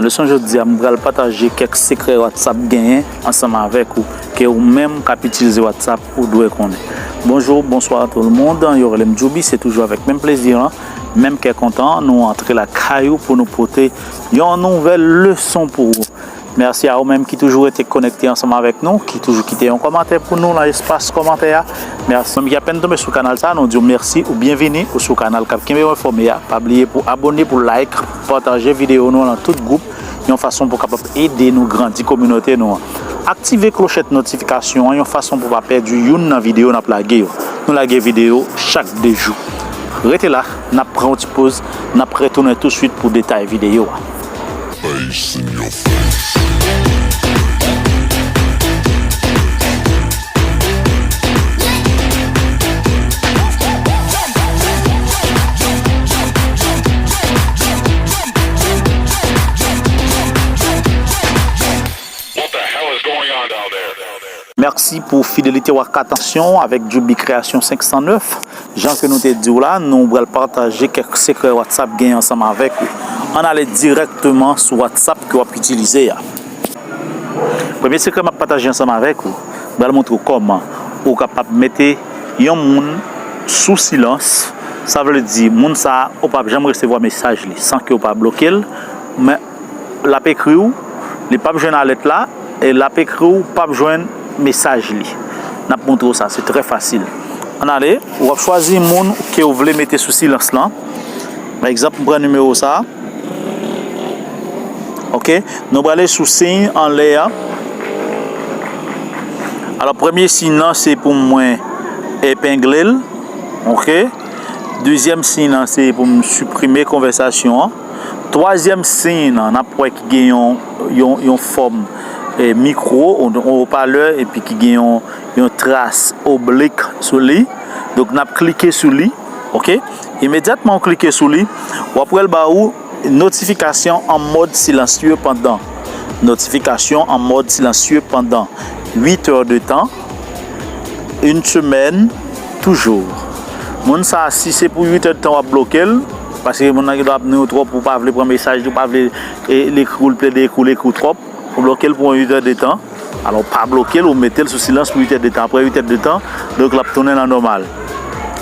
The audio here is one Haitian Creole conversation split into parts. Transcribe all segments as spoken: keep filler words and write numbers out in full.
Leson jodi a, m pral pataje kèk sekrè WhatsApp genyen ansanm avèk ou, ke ou menm k ap itilize WhatsApp ou dwe konnen. Bonjou, bonswa tout le monde. Yo rele m Djoubi, se toujou avèk menm plezi an, menm kè kontan, nou antre lakay ou pou nou pote yon nouvèl leson pou ou. Mèsi a ou menm ki toujou rete konekte ansanm avèk nou, ki toujou kite yon kòmantè pou nou nan espas kòmantè a. Mèsi. Menm ki apèn tonbe sou kanal sa, nou di w mèsi ou byenvini ou sou kanal k ap kenbe w enfòme a. Pa bliye pou abone, pou like, pataje videyo nou nan tout gwoup, yon fason pou kapab ede nou grandi kominote nou an. Aktive klochèt notifikasyon an yon fason pou pa pèdi youn nan videyo n ap lage yo. Nou lage videyo chak de jou. Rete la, n ap pran yon ti poz, n ap retounen touswit pou detay videyo a. Face in your face. What the hell is going on down there? Mèsi pou fidelite w ak atansyon w avèk Djoubi Kreyasyon senk san nèf. Jan ke nou te di w la, nou pral pataje kèk sekrè WhatsApp gen ansanm avèk ou. Ann ale dirèkteman sou WhatsApp ke w ap itilize a. Premye sekrè m ap pataje ansanm avèk ou, m pral montre w kòman ou kapab mete yon moun sou silans. Sa vle di, moun sa a, ou p ap janm resevwa mesaj li san ke w pa bloke l. Men l ap ekri w, li p ap jwenn alèt la, e l ap ekri w, p ap jwenn mesaj li. N ap montre w sa, se trè fasil. Ann ale, w ap chwazi moun ke w vle mete sou silans lan. Pa egzanp, m pran nimewo sa. Oke, nou prale sou siy anlè a. Alò, premye siy nan, se pou mwen epengle l. Oke. Dezyèm siy nan, se pou m siprime konvèsasyon an. Twazyèm siy nan, n ap wè ki gen yon, yon, yon fòm, eh, mikwo, yon, yon opalè, epi ki gen yon, yon tras oblik sou li. Donk, n ap klike sou li, oke? Imedyatman w klike sou li, w ap wè l ba ou notifikasyon an mòd silansye pandan. Notifikasyon an mòd silansye pandan uit è de tan, une semaine, toujours. Moun sa, si se pou uit è de tan w ap bloke l, paske moun nan gen dwa ap nwi w twòp, ou pa vle pran mesaj li, ou pa vle, e, li ekri w, l plede ekri w, l ekri w twòp, ou bloke l pou yon uit è de tan. Alò, w pa bloke l, ou mete l sou silans pou uit è de tan. Apre uit è de tan, donk, l ap tounen nan nòmal.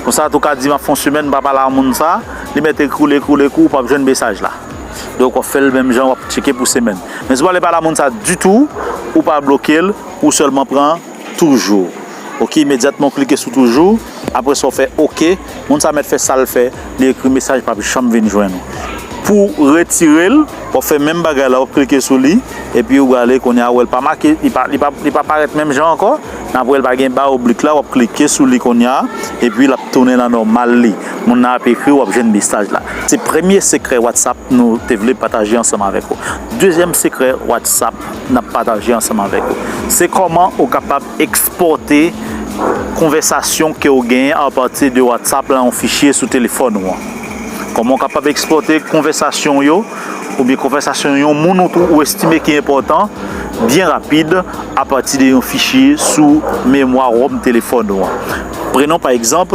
Konsa tou, w ka di, m ap fè yon semèn, m pa pale a moun sa, li mèt ekri w, l ekri w, l ekri w, ou p ap jwenn mesaj la. Donk, w ap fè l menm jan, w ap tcheke pou semèn. Men si w pa vle pale a moun sa ditou, ou pa bloke l, ou sèlman pran toujou. Oke, imedyatman w klike sou toujou, apre sa w fè oke, moun sa mèt fè sa l fè, li ekri mesaj p ap janm vin jwenn ou. Pou retire l, w ap fè menm bagay la, w ap klike sou li, epi ou prale kounye a, ou wè l pa make, li pa, li pa, li pa parèt menm jan ankò, n ap wè l pa gen ba oblik la, w ap klike sou li kounye a, epi l ap tounen nan nòmal li. Moun nan ap ekri, w ap jwenn mesaj la. Se premye sekrè WhatsApp nou te vle pataje ansanm avèk ou. Dezyèm sekrè WhatsApp n ap pataje ansanm avèk ou, se kòman ou kapab ekspòte konvèsasyon ke w genyen apati de WhatsApp lan yon fichye sou telefòn ou an. Kòman w kapab ekspòte konvèsasyon w yo, oubyen konvèsasyon yon moun ou, ou estime ki enpòtan, byen rapid, apati de yon fichye sou memwa ROM telefòn ou an. Prenon pa egzanp,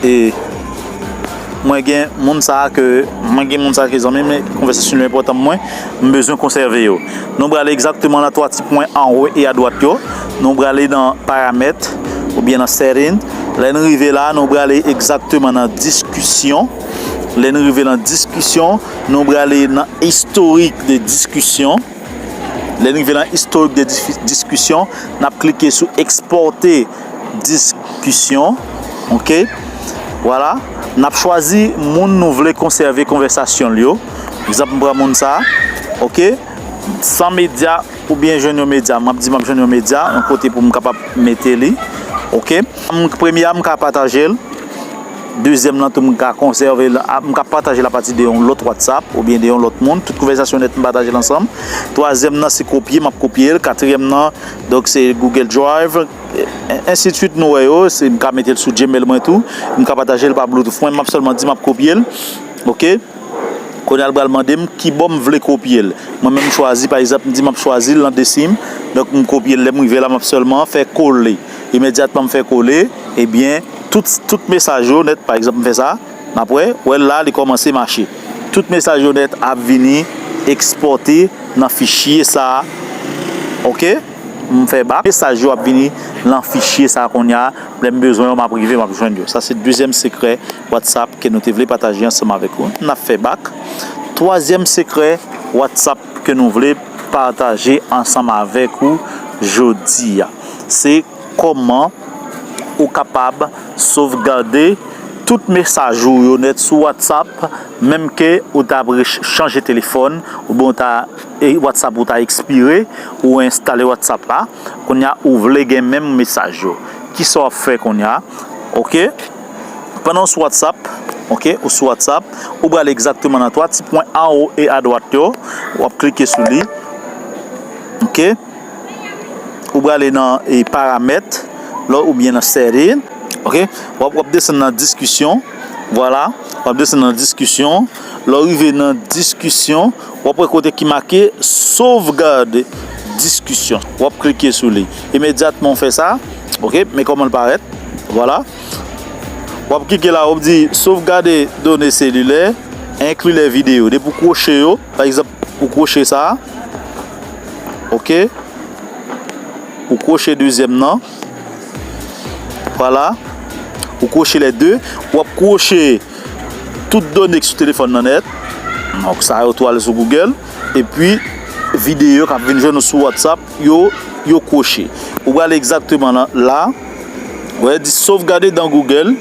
e mwen gen moun sa a ke, mwen gen moun sa a ke zanmi m, konvèsasyon yo enpòtan pou mwen, m bezwen konsève yo. Nou prale egzakteman nan twa ti pwen anwo e adwat yo. Nou prale nan paramèt oubyen nan setting. Lè n rive la, nou prale egzakteman nan diskisyon. Lè n rive nan diskisyon, nou prale nan istorik de diskisyon. Lè n rive nan istorik de dis-, diskisyon, n ap klike sou ekspòte diskisyon. Oke? Vwala. N ap chwazi moun nou vle konsève konvèsasyon l yo. Egzanp, m pran moun sa a. Oke? San medya oubyen jwenn yon medya. M ap di m ap jwenn yon medya, yon kote pou m kapab mete li. Oke? M, premye a, m ka pataje l. Dezyèm nan tou, m ka konsève l, a, m ka pataje l apati de yon lòt WhatsApp oubyen de yon lòt moun. Tout konvèsasyon nèt, m pataje l ansanm. Twazyèm nan, se kopye, m ap kopye l. Katriyèm nan, donk, se Google Drive, e, ensidswit, nou wè yo. Se, m ka mete l sou Gmail mwen tou. M ka pataje l pa Bluetooth mwen, m ap sèlman di m ap kopye l. Oke? Kounye a, l pral mande m ki bò m vle kopye l. Mwen menm, m chwazi, pa egzanp, m di m ap chwazi l nan desin m. Donk, m kopye l. Lè m rive la, m ap sèlman fè kole. Imedyatman m fè kole, ebyen, tout, tout mesaj yo nèt, pa egzanp, m fè sa, n ap wè, wè l la, li kòmanse mache. Tout mesaj yo nèt ap vini ekspòte nan fichye sa a. Oke? M fè bak. Mesaj yo ap vini nan fichye sa a kounye a. Lè m bezwen yo, m ap rive, m ap jwenn yo. Sa se dezyèm sekrè WhatsApp ke nou te vle pataje ansanm avèk ou. N ap fè bak. Twazyèm sekrè WhatsApp ke nou vle pataje ansanm avèk ou jodi a. Se kòman ou kapab sovgade tout mesaj ou yo nèt sou WhatsApp, menm ke ou ta re-, chanje telefòn, oubyen ou ta, e, WhatsApp ou ta ekspire, ou enstale WhatsApp la, kounye a ou vle gen menm mesaj yo. Kisa w ap fè kounye a? Oke? Pandan w sou WhatsApp, oke, ou sou WhatsApp, ou prale egzakteman nan twa ti pwen anwo e adwat yo, w ap klike sou li. Oke? Ou prale nan, e, paramèt, lò oubyen nan setting. Oke? W ap, w ap desann nan diskisyon. Vwala. W ap desann nan diskisyon. Lè w rive nan diskisyon, w ap wè kote ki make sovgade diskisyon. W ap klike sou li. Imedyatman w fè sa, oke, men kòman l parèt. Vwala. W ap klike la, w ap di sovgade done selilè, enkli lè videyo. Depi w kwoche yo, pa egzanp, ou kwoche sa a, oke, ou kwoche dezyèm nan, vwala, ou kwoche lè de, w ap kwoche tout done ki sou telefòn nan nèt. Donk, sa yo tou ale sou Google. Epi, videyo k ap vin jwenn ou sou WhatsApp, yo, yo kwoche. Ou prale egzakteman la, la. Ou wè, di sovgade dan Google.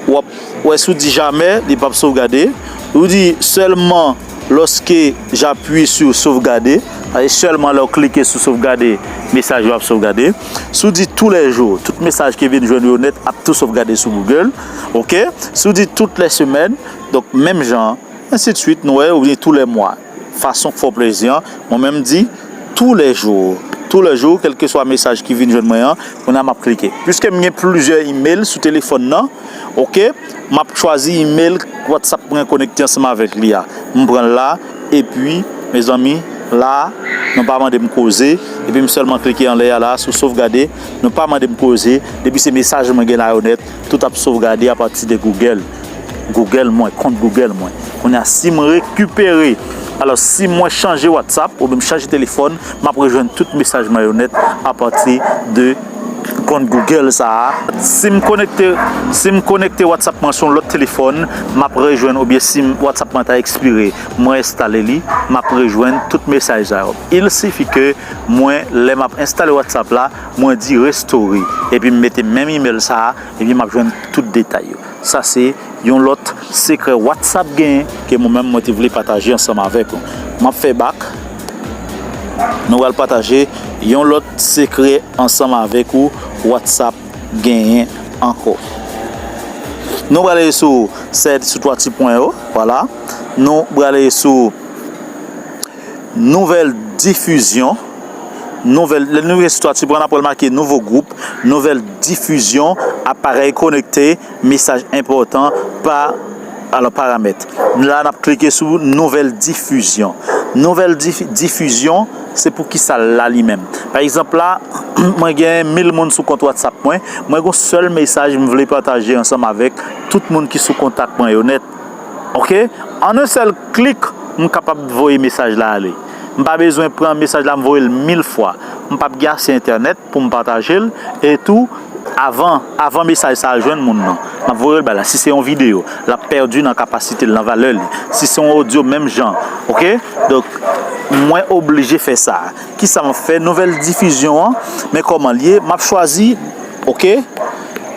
W ap wè si w di jamè, li p ap sovgade. Ou di sèlman lorsque j'appuie sur sauvegarder. Sa se sèlman lè w klike sou sovgade, mesaj yo ap sovgade. Si w di tous les jours, tout mesaj ki vin jwenn ou yo nèt ap tou sovgade sou Google. Oke? Si w di toutes les semaines, donk, menm jan an, ensidswit, nou wè, oubyen tous les mois. Fason k fè w plezi an, mwen menm m di tous les jours. Tous les jours, kèlkeswa mesaj ki vin jwenn mwen an, kounye a m ap klike. Piske m gen plizyè imèl sou telefòn nan, oke, m ap chwazi imèl WhatsApp mwen konekte ansanm avèk li a. M pran l la, epi, mezanmi, la, nou pa mande m koze, epi m sèlman klike anlè a la, sou sovgade, nou pa mande m koze, depi se mesaj mwen gen la yo nèt, tout ap sovgade apati de Google. Google mwen, kont Google mwen. Kounye a, si m rekipere, alò, si mwen chanje WhatsApp oubyen m chanje telefòn, m ap rejwenn tout mesaj mwen yo nèt apati de kont Google sa a. Si m konekte, si m konekte WhatsApp mwen sou yon lòt telefòn, m ap rejwenn, oubyen si m, WhatsApp mwen ta ekspire, mwen enstale li, m ap rejwenn tout mesaj sa yo. Il sifi ke mwen, lè m ap enstale WhatsApp la, mwen di restore, epi m mete menm imèl sa a, epi m ap jwenn tout detay yo. Sa se yon lòt sekrè WhatsApp genyen ke mwen menm mwen te vle pataje ansanm avèk ou. M ap fè bak. Nou pral pataje yon lòt sekrè ansanm avèk ou WhatsApp genyen ankò. Nou prale sou sèt sou twa ti pwen yo, vwala. Nou prale sou nouvèl difizyon. Nouvèl, lè nou rive sou twa ti pwen, n ap wè l make nouvo gwoup, nouvèl difizyon, aparèy konekte, mesaj enpòtan, pa, alò, paramèt. La, n ap klike sou nouvèl difizyon. Nouvèl dif-, difizyon, se pou ki sa l la li menm. Pa egzanp la, mwen gen mil moun sou kont WhatsApp mwen, mwen gen yon sèl mesaj m vle pataje ansanm avèk tout moun ki sou kontak mwen yo nèt. Oke? An yon sèl klik, m kapab voye mesaj la ale. M pa bezwen pran mesaj la, m voye l mil fwa. M p ap gen ase entènèt pou m pataje l. E tou, avan, avan mesaj sa a jwenn moun nan, m ap voye l ba l la. Si se yon videyo, l ap pèdi nan kapasite l, nan valè li. Si se yon odyo, menm jan. Oke? Donk, mwen oblije fè sa. Kisa m ap fè? Nouvèl difizyon an, men kòman l ye? M ap chwazi, oke?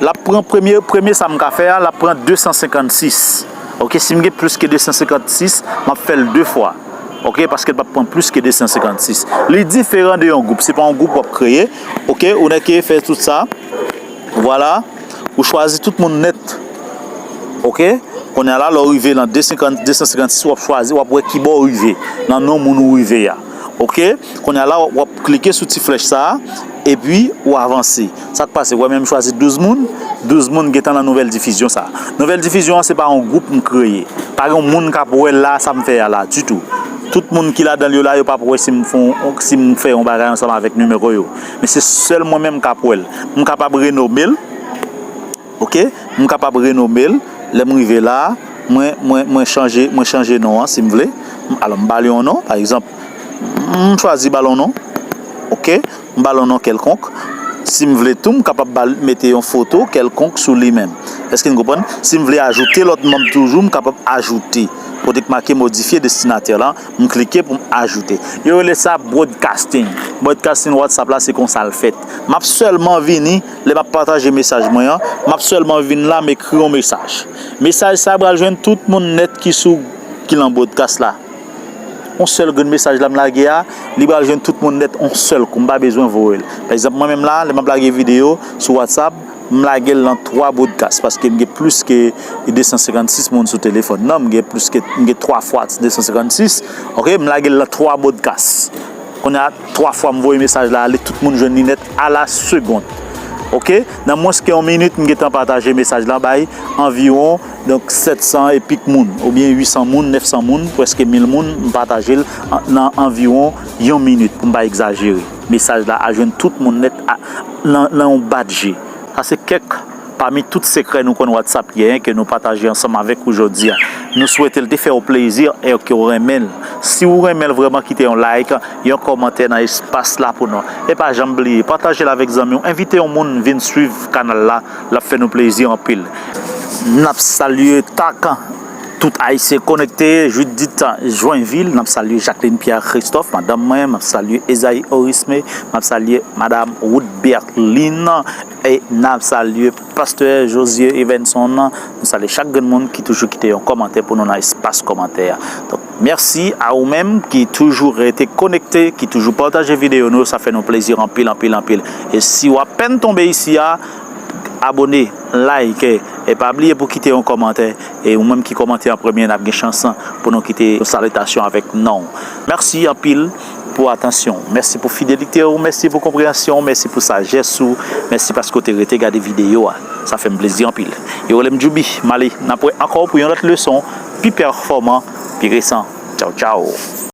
L ap pran premye, premye sa m ka fè a, l ap pran de san senkannsis. Oke, si m gen plis ke de san senkannsis, m ap fè l de fwa. Oke, paske l p ap pran plis ke de san senkannsis. Li diferan de yon gwoup, se pa yon gwoup w ap kreye. Oke, ou nèk fè tout sa. Vwala, ou chwazi tout moun nèt. Oke, kounye a la, lè w rive nan de san senkannsis, w ap chwazi, w ap wè ki bò w rive, nan non moun ou rive a. Oke, kounye a la, w ap klike sou ti flèch sa a, epi ou avanse. Sa k pase? Ou wè menm chwazi douz moun, douz moun gentan nan nouvèl difizyon sa a. Nouvèl difizyon an, se pa yon gwoup m kreye. Pa gen yon moun k ap wè la, sa m fè a la, ditou. Tout moun ki ladan l yo la, yo p ap wè si m fè yon, si m fè yon bagay ansanm avèk nimewo yo. Men se sèl mwen menm k ap wè l. M kapab renome l. Oke? M kapab renome l. Lè m rive la, mwen, mwen, mwen chanje, mwen chanje non an, si m vle. Alò, m ba l yon non, pa egzanp, m chwazi ba l yon non. Oke? M ba l yon non kèlkonk. Si m vle tou, m kapab ba l, mete yon foto kèlkonk sou li menm. Èske n konprann? Si m vle ajoute lòt manm toujou, m kapab ajoute. Kote k make modifye destinatè la, m klike pou m ajoute. Yo rele sa broadcasting. Broadcasting WhatsApp la, se konsa l fèt. M ap sèlman vini, lè m ap pataje mesaj mwen an, m ap sèlman vin la, m ekri yon mesaj. Mesaj sa pral jwenn tout moun nèt ki sou, ki lan broadcast la. Yon sèl grenn mesaj la m lage a, li pral jwenn tout moun nèt yon sèl kou, m pa bezwen voye l. Pa egzanp, mwen menm la, lè m ap lage videyo sou WhatsApp, m lage l nan twa broadcast, paske m gen plis ke de san senkannsis moun sou telefòn nan, m gen plis ke, m gen twa fwa de san senkannsis, oke, m lage l nan twa broadcast. Kounye a, twa fwa m voye mesaj la ale, tout moun jwenn li nèt a la segonn. Oke? Nan mwens ke yon minit, m gentan pataje mesaj la bay anviwon, donk, sèt san e pik moun, oubyen uit san moun, nèf san moun, prèske mil moun, m pataje l an, nan anviwon yon minit, pou m pa egzajere. Mesaj la a jwenn tout moun nèt a, nan, nan yon bat je. Sa se kèk pami tout sekrè nou konn WhatsApp genyen ke nou pataje ansanm avèk ou jodi a. Nou swete l te fè w plezi e ke w renmen l. Si w renmen l vrèman, kite yon like, yon kòmantè nan espas la pou nou. E pa janm bliye, pataje l avèk zanmi w, envite yon moun vin swiv kanal la, l ap fè nou plezi anpil. N ap salye tak tout Ayisyen konekte, Judith Joinville, n ap salye Jacqueline Pierre Christophe, madanm mwen, m ap salye Esaïe Orisme, m ap salye madam Ruth Berline, e n ap salye pastè Josué Evenson, nou salye chak grenn moun ki toujou kite yon kòmantè pou nou nan espas kòmantè a. Donk, mèsi a ou menm ki toujou rete konekte, ki toujou pataje videyo nou, sa fè nou plezi anpil, anpil, anpil. E si w apèn tonbe isi a, abone, like, e pa bliye pou kite yon kòmantè. E ou menm ki kòmante an premye, n ap gen chans pou nou kite yon salitasyon avèk non w. Mèsi anpil pou atansyon w. Mèsi pou fidelite w. Mèsi pou konpreyansyon w. Mèsi pou sajès ou. Mèsi paske w te rete gade videyo a. Sa fè m plezi anpil. Yo rele m Djoubi. M ale. N ap wè ankò pou yon lòt leson pi pèfòman, pi resan. Tchaw, tchaw.